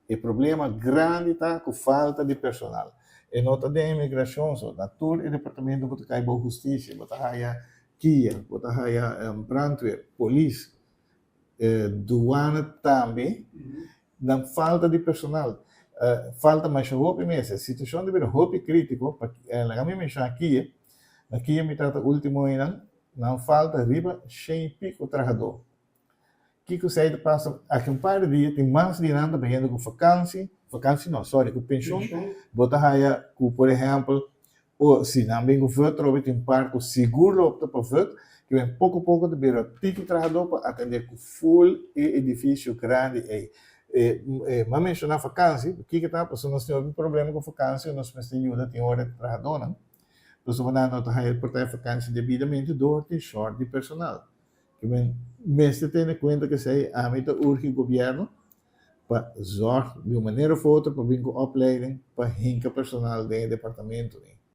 E problema grandi ta ku falta di personal. E no ta den imigrashon so, na tur e departamento ku ta kai bou hustisia, bo ta haya KIA, bo ta haya brandweer, polis, duana tambe, nan falta di personal. Falta masha hopi mes. E situashon ta bira hopi kritiko, laga mi menshoná KIA, na KIA mi tabata ultimo einan, nan falta riba shen i piko trahadó. Kiko esei ta pasa? Aki un par di dia tin mas di nan ta bayendo ku vakansi, vakansi no, sorry, ku penshun. Bo ta haya ku por ehèmpel, o si nan bin ku vèt trobe tin un par ku sigur lo opta pa vèt, ke men poko poko ta bira tiki trahadó pa atendé ku ful e edifisio grandi ei. E m'a menshoná vakansi, kiko ta? Pasobra nos tin hopi problema ku vakansi, nos mester yuda tin ora e trahadónan, pasobra nan no ta haya por ta e vakansi debidamente dor tin shòrt di personal. Men mester tene kuenta ku esei, ami ta urgi gobièrnu pa zòrg di un manera òf otro pa bin ku opleiding pa hinka personal den e departamentonan.